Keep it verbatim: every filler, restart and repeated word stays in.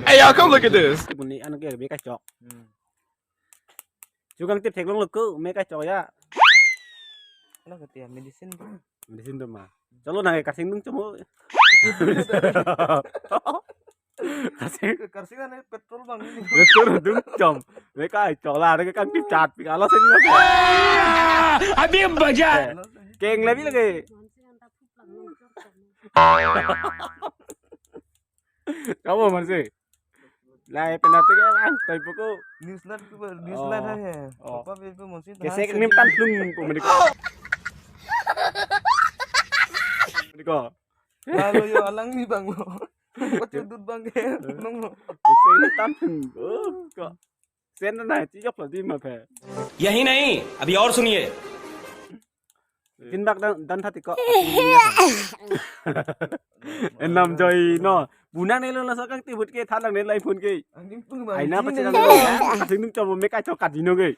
Hey, y'all, come look at this. Buni an ke me kachok. Hmm. Jukang tip theklonglo ko, me kachok ya. Ala kati medicine ko. Medicine to ma. Chalo nang karsing nung chomo. Karsing. Karsing ane petrol bang ini. Petrol nung chom. Me kachok la, kang tip chat pi kalo sini. अभी मजा है। Keng lebi lagi. Kamu masih. Lai penalti ke ang tai poko. News lat ko, news lat hai. Oh. Apa pe pe monsi. Kese nim tan plung po mediko. Mediko. Lalu yo alang ni bang lo. Pati dut bang ke. Nong lo. Kese nim tan plung. Oh, kok. Sen na chi jok lo di ma phe. यही नहीं, अभी और सुनिए। Tin bak dan dan thati ko. Enam joi no. Bunang ne lo la sakang tibut ke thalang ne lai phone ke. Aina pachinang lo. Sing nung chobo me kachok kadino ke.